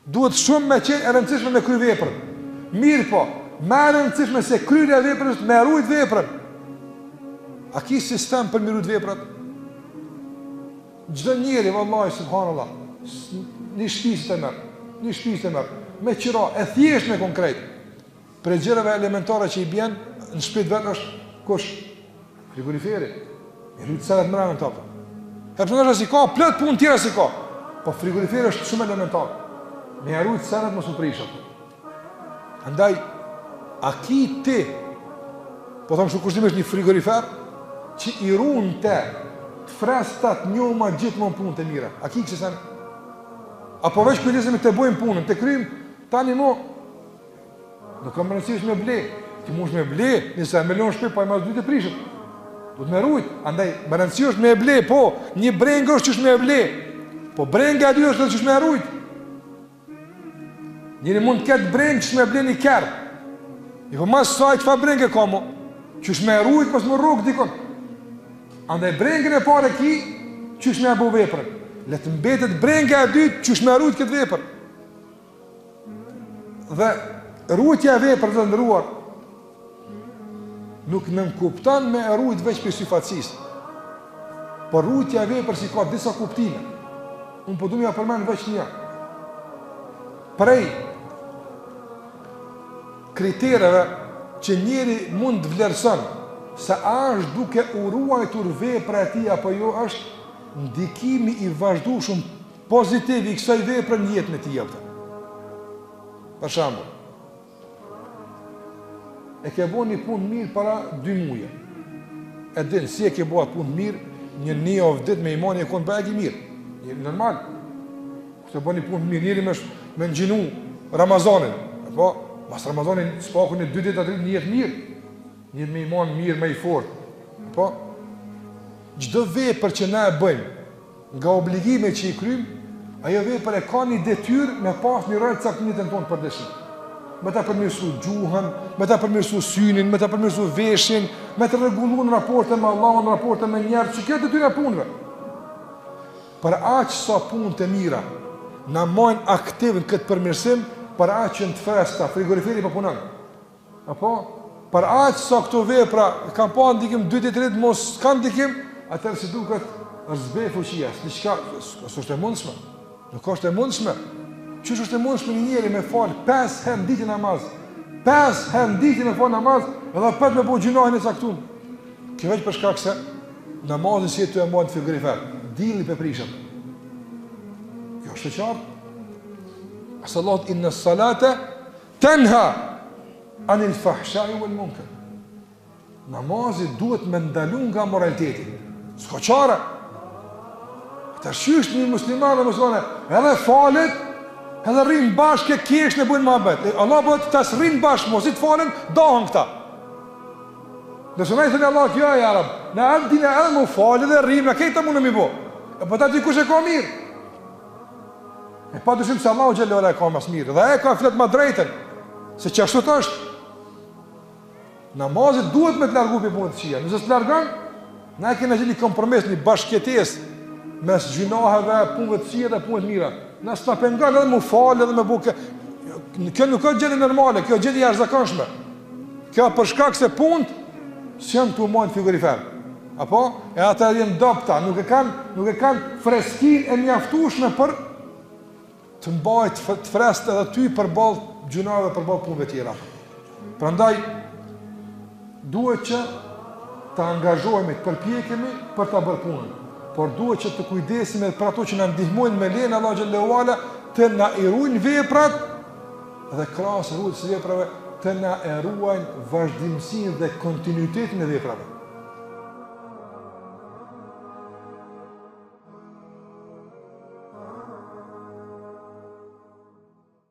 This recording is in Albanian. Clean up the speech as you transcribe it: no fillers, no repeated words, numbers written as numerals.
Duhet shumë me qenë e rëndësishme me kry veprën. Mirëpo, më e rëndësishme se kryerja e veprës është me rujt veprën. A ki sistem për me rujt veprat? Çdo njeri, vallahi, subhanallah, një shpi si të merr, një shpi si të merr, me qira, e thjesht me konkret. Prej gjërave elementare që i bjen në shpi të vet është kush? Frigoriferi. Me rujt senet mrena në të. E pse ndoshta s'i ka plot punë tjera s'i ka. Po frigoriferi është shumë elementar. Me ja rujt senet mos u prish ato. Andaj a ki ti po them kështu kushtimisht një frigorifer që i ruan të të freskëta të njoma gjithmonë punët e mira. A ki kësi sen? Apo veç kujdesemi të bëjmë punën, të kryjmë, tani mo Nuk ka rëndësi me ble, ti mundesh me ble, nëse me lon n'shpi, po e mas dy dite prishet. Duhet me rujt, andaj, me rëndësi është me ble, po, një brengë është qysh me ble, po brenga e dytë është qysh me rujt. Njeri mund të ketë brengë qysh me ble një kerr, i po mas saj çfarë brenge ka mo, qysh me rujt, mos me rrok dikun. Andaj brengën e parë e ki, qysh me e bo veprën. Le të mbetet brenga e dytë, qysh me rujt këtë vepër. Dhe ruajtja e veprës të nderuar nuk nënkupton me e rujt veç prej syfaqësisë. Por ruajtja e veprës i ka disa kuptime. Unë po du me ja përmend veç një. Prej kritereve që njeri mund të vlerëson se a është duke u ruajtur vepra e tij apo jo është ndikimi i vazhdueshëm pozitiv i kësaj vepre në jetën e tij apo. Për shembull, e ke bo një punë mirë para dy muje. E din si e ke bo atë punë mirë, një një javë ditë me imani e konë bajagi mirë. Një normal. Kur të bon një punë mirë, njeri me, me ngjinu Ramazanin. Po, mas Ramazanin, s'paku një dy ditë a tri nihet mirë. Një me iman mirë, më i fort. Po, çdo vepër që na e bëjmë, Nga obligimet që i kryjmë, ajo vepër e ka një detyrë me pas një rol të caktuar në jetën tonë përditshme. Me ta përmirësu gjuhën, me ta përmirësu synin, me ta përmirësu veshin, me të rregullu në raporte me Allahun, në raporte me njerëz, që kjo detyra e punëve. Për aq sa punë të mira na majnë aktiv në këtë përmirësim, për aq janë të freskëta, frigoriferi po punon. Apo, për aq sa këto vepra kanë pa ndikim dy ditë tri ditë mos kanë ndikim, atëherë si duket është zbeh fuqia, diçka s'është e mundshme. Nuk është e mundshme. Qysh është e mundshme një njeri me fal 5 herë në ditë namaz, 5 herë në ditë me fal namaz, edhe prapë me bo gjynahin e caktuar. Kjo veç për shkak se namazin s'je tu e majt në frigorifer, dilli pe prish. Kjo është e qartë. Allahu inna salate Tenha anil fahshai wal munkar. Namazi duhet me ndalu nga amoraliteti. S'ka çare. Tash qysh një musliman dhe muslimane, edhe falet, edhe rrinë bashkë e keshin e bojnë muhabet. Allah po thotë s'rrinë bashkë, masi të falen, dahen këta. Nëse na i themi Allahut, jo, ja Rab, na edhe dina edhe me u falë dhe rrimë, na këta mundemi bo. E po ta ti kush e ka mirë? E pa dyshim se Allahu xhelle ue ala e ka më së miri dhe e ka flet ma drejtën se qashtu është. Namazi duhet me të largu prej punëve të këqija. Nëse s'të largon, na e kena gjetë një kompromis, një bashkëjetesë mes gjynaheve, punëve të këqija dhe punëve të mira. Na s'na pengon edhe m'u falë edhe me bo kë. Kjo nuk është gjendje normale, kjo gjendje e jashtëzakonshme. Kjo për shkak se punët s'janë tu u majt n'frigorifer. Apo, e ata janë dobta, nuk e kanë, nuk e kanë freskinë e mjaftueshme për të mbajt të freskët edhe ty përballë gjynaheve, përballë punëve tjera. Prandaj duhet që të angazhohemi, të përpjekemi për ta bërë punën, por duhet që të kujdesemi edhe për ato që na ndihmojnë me lejen e Allahut xhelle ue ala të na i ruajnë veprat dhe krahas ruajtjes së veprave të na e ruajnë vazhdimësinë dhe kontinuitetin e veprave.